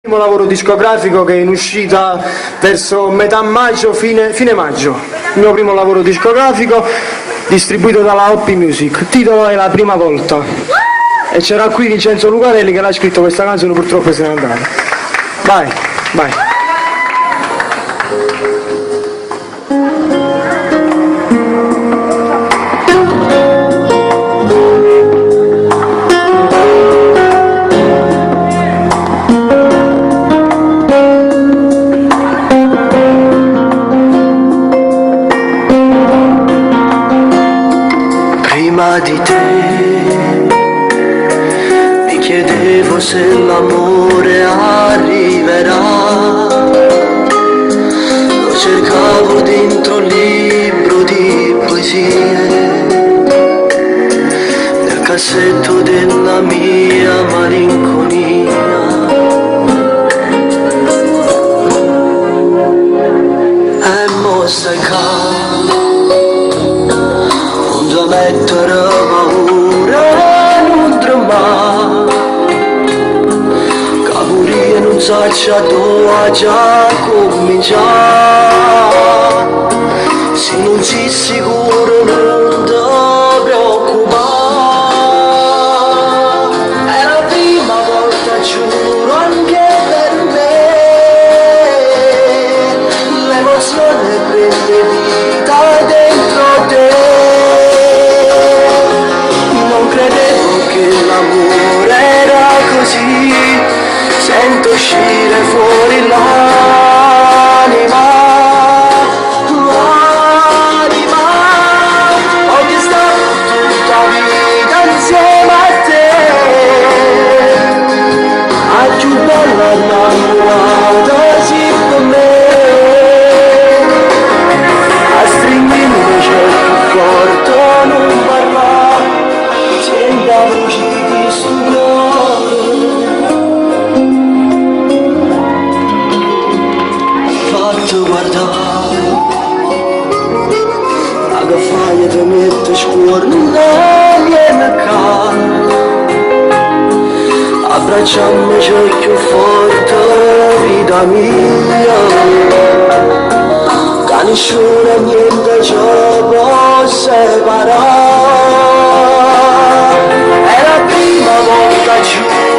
Primo lavoro discografico che è in uscita verso metà maggio, fine maggio. Il mio primo lavoro discografico distribuito dalla Hoppy Music. Il titolo è La prima volta. E c'era qui Vincenzo Lucarelli che l'ha scritto questa canzone, purtroppo se n'è andato. Vai, vai. Prima di te mi chiedevo se l'amore arriverà. Lo cercavo dentro un libro di poesie, nel cassetto della mia malinconia. E mo stai ccà, nun te mettere paura, nun tremmà, ca pure io nun saccio addò aggia comincià. Si nun si sicuro nun te preoccupà. È la prima volta, giuro, anche per me. L'emozione prende vita dentro te. Non credevo che l'amore era così. Sento uscire fuori l'anima, l'anima. Voglio stare tutta vita insieme a te. A più bella innamorata si per me. Astrignimi c'è più forte, non parlare. Senti 'a voce di sto core. Fatte guardà. Ma che fai te miette scuorno vieni ccà. Abbracciamoci più forte, vita mia. Che nessuno e niente ci può separare. È la prima volta, giuro.